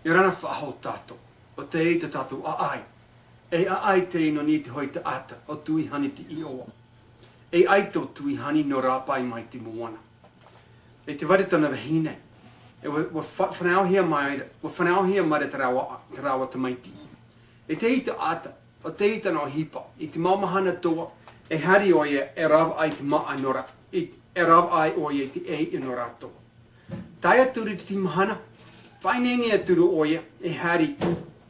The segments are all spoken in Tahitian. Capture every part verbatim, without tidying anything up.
Ia rana faʻahou tātou, ʻo tei tā tātou ʻaʻai. E ʻaʻai tei nō niʻa i te hōʻē taʻata, ʻo Tuihani Tiʻioa. E ʻaito Tuihani nō rāpae mai te moana. E te vare tana vahine, e ua, ua fa-, fanauhia mai, ua fanauhia mai te rāua, te rāua tamaiti. E tei taʻata, ʻo tei tana ʻohipa, i te mau mahana toa, e hari ʻoia, e ravaʻai te māʻa nō rā, i, e ravaʻai ʻoia i te ʻēʻa nō rātou. Tae atu i te tahi mahana, faʻaineine atu ra ʻoia, e hari,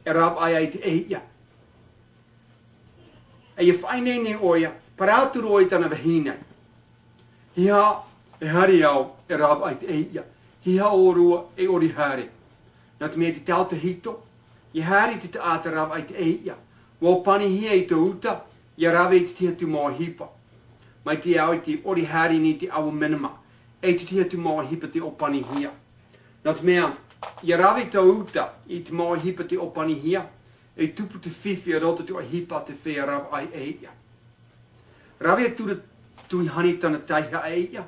e ravaʻai ai te ʻēʻa. E ia faʻaineine ʻoia, parau atu ra ʻoia i tana vahine. Hiʻa, e hari au, e ravaʻai te ʻēʻa. Hiʻa ʻōrua, e ʻori haere. Nō te mea te tautahito, ia hari te taʻata ravaʻai te ʻēʻa. Ua ʻōpanihia i tō uta, ia rave i te tahi atu mau ʻohipa. Mai te au i te ʻori haere nei te aua minima, e te tahi atu mau ʻohipa tei ʻōpanihia. Nō te mea, ia rave tō uta i te mau ʻohipa tei ʻōpanihia, e tupu te fifi i roto i te ʻohipa a te feiā ravaʻai ʻēʻa. Rave atu ra Tuihani tana taihaʻa ʻēʻa,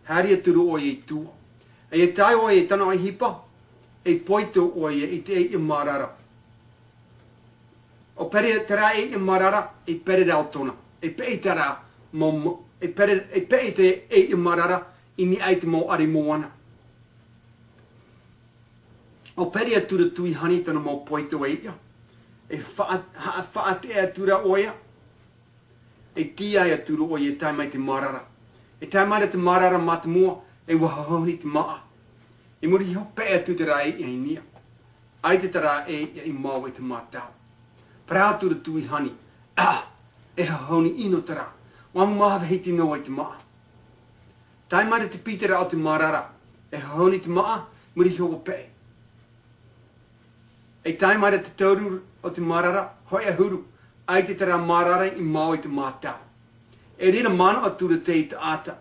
hari atu ra ʻoia i tua. E ia tae ʻoia i tana ʻohipa, e poito ʻoia i te ʻēʻa marara. ʻO pere terā ʻēʻa marara, e pere rau tōna. E peʻe terā mau, mau, e pere, e peʻe te ʻēʻa marara, i niʻa i te mau ʻari moana. ʻO pere atu ra Tuihani tana mau poito ʻēʻa. E faʻa-, ha-, faʻateʻa atu ra ʻoia. E tīaʻi atu ra ʻoia e tae mai te marara. E tae mai ra te marara mātāmua, e ua hahani te māʻa. I muri iho peʻe atu terā ʻēʻa i niʻa. ʻAita terā ʻēʻa i mau i te mātau. Parau atu ra Tuihani. Ah, e hahani ʻino terā. Ua mau maha vahiti noa i te māʻa. Tae mai ra te pītera o te marara. E hahani te māʻa, muri iho ua peʻe. E tae mai ra te tauru o te marara, hōʻē ʻahuru, ʻaita terā marara i mau i te mātau. E reira manaʻo atu ra te taʻata,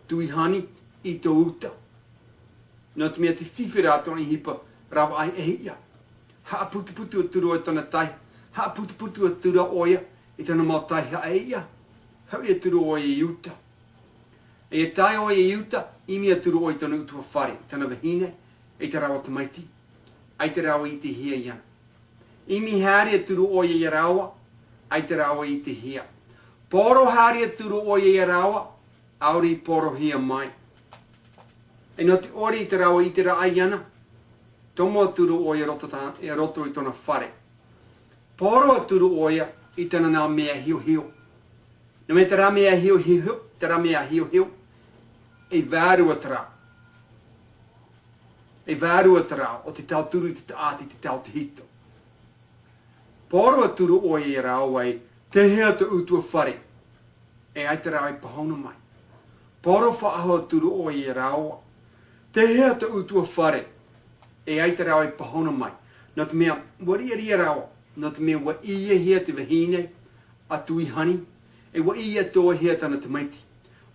Tuihani, i tō uta. Nō te mea te fifi rā tōna ʻohipa ravaʻai ʻēʻa. Haʻaputuputu atu ra ʻoia i tana tai, haʻaputuputu atu ra ʻoia i tana mau taihaʻa ʻēʻa. Hoʻi atu ra ʻoia i uta. E tae ʻoia i uta, ʻimi atu ra ʻoia i tōna ʻutuāfare, tana vahine, e te rāua tamaiti. ʻAita rāua i ʻitehia iāna. ʻImi haere atu ra ʻoia ia rāua, ʻaita rāua i ʻitehia. Poro haere atu ra ʻoia ia rāua, ʻaore i porohia mai. E nō te ʻori i te rāua ʻiteraʻa iāna, tomo atu ra ʻoia i roto tā-, i roto i tōna fare. Poro atu ra ʻoia i tāna nā mea hiʻohiʻo. Nō te mea terā mea hiʻohiʻo, terā mea hiʻohiʻo, e vārua terā. E vārua terā, ʻo te tauturu i te taʻata i te tautahito. Poro atu ra ʻoia ia rāua e, tei hea tō ʻutuāfare? E ʻaita rāua i pāhono mai. Poro faʻahou atu ra ʻoia ia rāua. Tei hea tō ʻutuāfare? E ʻaita rāua i pāhono mai. Nō te mea, ua riʻariʻa rāua. Nō te mea, ua ʻīhia te vahine a Tuihani. E ua ʻīhia atoʻahia tāna tamaiti.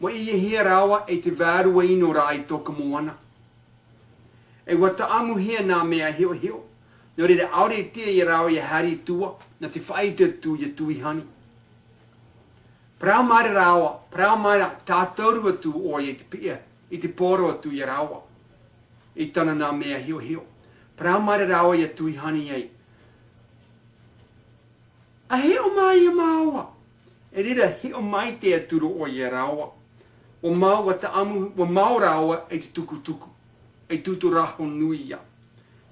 Ua ʻīhia rāua e te vārua ʻino rā i tō ka moana. E ua taʻamuhia nā mea hiʻohiʻo. Nō reira, ʻaore e tiʻa ia rāua ia haere i tua, nā te faʻaʻite atu ia Tuihani. Parau mai ra rāua, parau mai ra, tātauru atu ʻoia i te piʻa, i te poro atu ia rāua. I tāna nā mea hiʻohiʻo. Parau mai ra rāua ia Tuihani ai. ʻA hiʻo mai ia māua. E reira hiʻo maitaʻi atu ra ʻoia ia rāua. Ua mau, ua taʻamu, ua mau rāua e te tukutuku. E tūtūraʻa nui ia.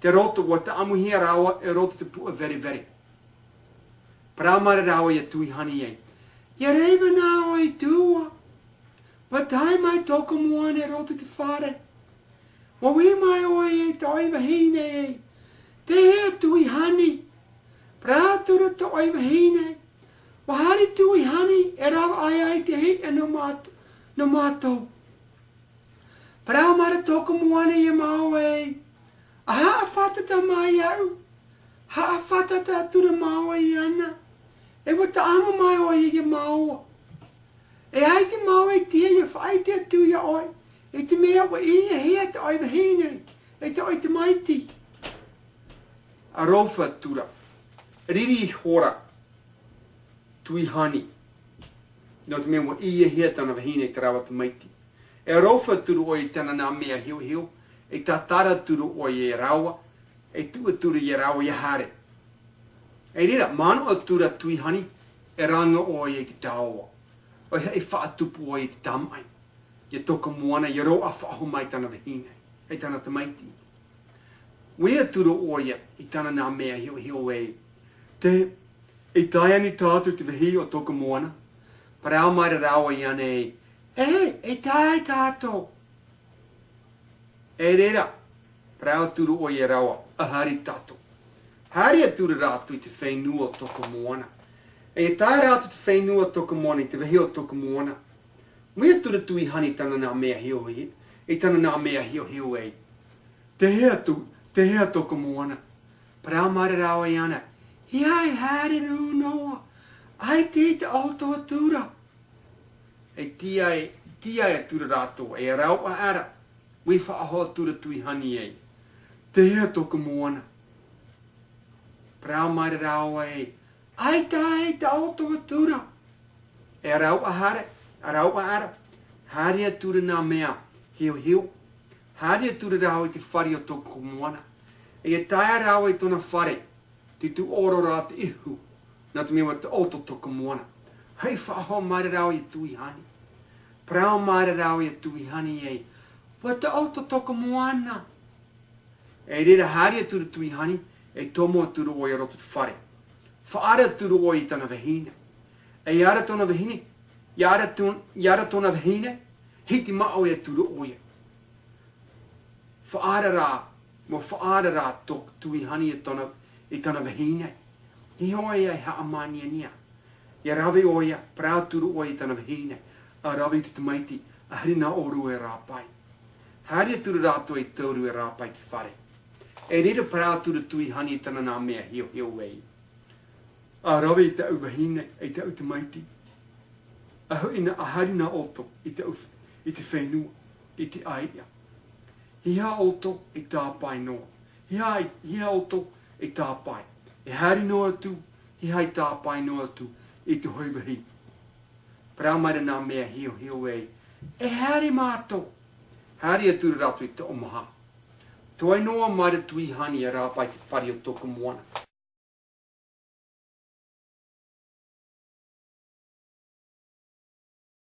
Te roto, ua taʻamuhia rāua e roto te puʻa verevere. Parau mai ra rāua ia Tuihani ai. Ia rave na ʻoe i tua. Ua tae mai tō ka moana i roto i te fare. Ua ui mai ʻoe i tō ʻoe vahine. Tei hea Tuihani? Parau atu ra tō ʻoe vahine. Ua haere Tuihani e ravaʻai ai te ʻēʻa nō māt-, nō mātou. Parau mai ra tō ka moana ia māua e. ʻA haʻafātata mai iāʻu. Haʻafātata atu ra māua iāna. E ua taʻamu mai ʻoia ia māua. E ʻaita māua i tiʻa ia faʻaʻite atu ia ʻoe. I te mea ua ʻīhia tō ʻoe vahine. E tō ʻoe tamaiti. Aroha atu ra. Riri ihora. Tuihani. Nō te mea ua ʻīhia tāna vahine e te rāua tamaiti. E aroha atu ra ʻoia i tāna nā mea hiʻohiʻo, e tātara atu ra ʻoia ia rāua, E tuʻu atu ra ia rāua ia haere. I reira, manaʻo atu ra Tuihani, e ranga ʻoia i te taoʻa. ʻOia hoʻi e faʻatupu ʻoia i te tamaʻi. Ia Tokamoana, ia roaʻa faʻahou mai tana vahine, e tana tamaiti. Ui atu ra ʻoia i tāna nā mea hiʻohiʻo ē. Tē, e tae ānei tātou i te vāhi o Tokamoana? Parau mai ra rāua iāna ē, e, e tae tātou. I reira, parau atu ra ʻoia ia rāua, ʻa haere tātou. Haere atu ra rātou i te fenua o Tokamoana. E tae rātou i te fenua o Tokamoana, i te vāhi o Tokamoana. Ui atu ra Tuihani i tāna nā mea hiʻohiʻo, i tāna nā mea hiʻohiʻo ē. Tē hea tō, tē hea Tokamoana? Parau mai ra rāua iāna, ʻeiaha e haere rū noa. ʻAita e taʻoto atu ra. E tīaʻi, tīaʻi atu ra rātou, e rauʻa ra. Ui faʻahou atu ra Tuihani ē. Tē hea Tokamoana? Parau mai ra rāua ē, ʻaita e taʻoto atu ra. E rauʻa haere, e rauʻa ra. Haere atu ra nā mea hiʻohiʻo. Haere atu ra rāua i te fare o Tokamoana. E tae rāua i tōna fare, tē tūʻaro ra te ihu, nā te mea ʻua taʻoto Tokamoana. Hoʻi faʻahou mai ra rāua ia Tuihani. Parau mai ra rāua ia Tuihani ē, ʻua taʻoto Tokamoana. I reira, haere atu ra Tuihani, e tomo atu ra ʻoia i roto i te fare. Faʻaara atu ra ʻoia i tāna vahine. E ara tōna vahine, ʻia ara tō-, ʻia ara tōna vahine, hiti maʻoe atu ra ʻoia. Faʻaara rā, ʻua faʻaara rā tō Tuihani i tōna, i tōna vahine. Hiʻo ʻoia e haʻamāniania. ʻIa rave ʻoia, parau atu ra ʻoia i tāna vahine, ʻa rave i te tamaiti, ʻa haere nā ʻōrua e rāpae. Haere atu ra rātou e tauturu e rāpae i te fare. I reira parau atu ra Tuihani i tāna nā mea hiʻohiʻo ē. ʻA rave i tāʻu vahine, i tāʻu tamaiti. ʻA hoʻi nā, ʻa haere nā ʻoutou i tāʻu, i te fenua, i te ʻāiʻa. Hiʻo ʻoutou e tāpae noa. Hiʻo, hiʻo ʻoutou e tāpae. E haere noa atu, hiʻo e tāpae noa atu i te hōʻē vāhi. Parau mai ra nā mea hiʻohiʻo ē, e haere mātou. Haere atu ra rātou i te toʻomaha. Toe noa mai ra Tuihani ʻia rāpae i te fare o Tokamoana.